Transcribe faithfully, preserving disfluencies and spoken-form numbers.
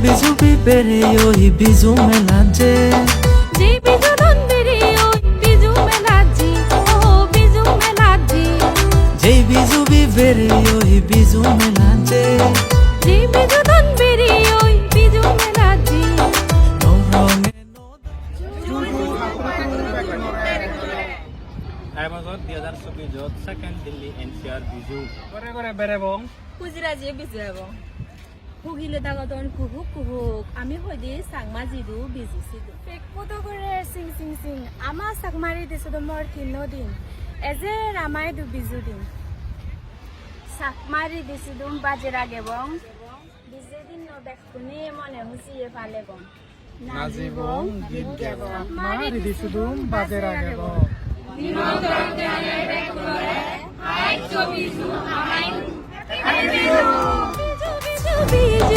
Biju bibere oi Biju melat je. Jei Biju don biri oi Biju melat ji, o Biju melat ji. Jei Biju bibere oi Biju melat je. Jei Biju don biri oi Biju melat ji. No ronge no. Ei bojor dui hajar chobbish ot second Delhi N C R Biju. Gore gore berebong. Huji raji Biju ebong. Hugile dagodon kuhuk kuhuk, ami hoide Changma jidu Biju sidu. Pek podo gore sing sing sing, ama Chakma ridi sudumor tinno din, ejer ama idu Biju din. Chakma ridi sudum baje ragebong, Biju dinno bekkune mone hujiye palebong. Najibong, git gebong. Chakma ridi sudum baje ragebong. Biju, Biju, Biju.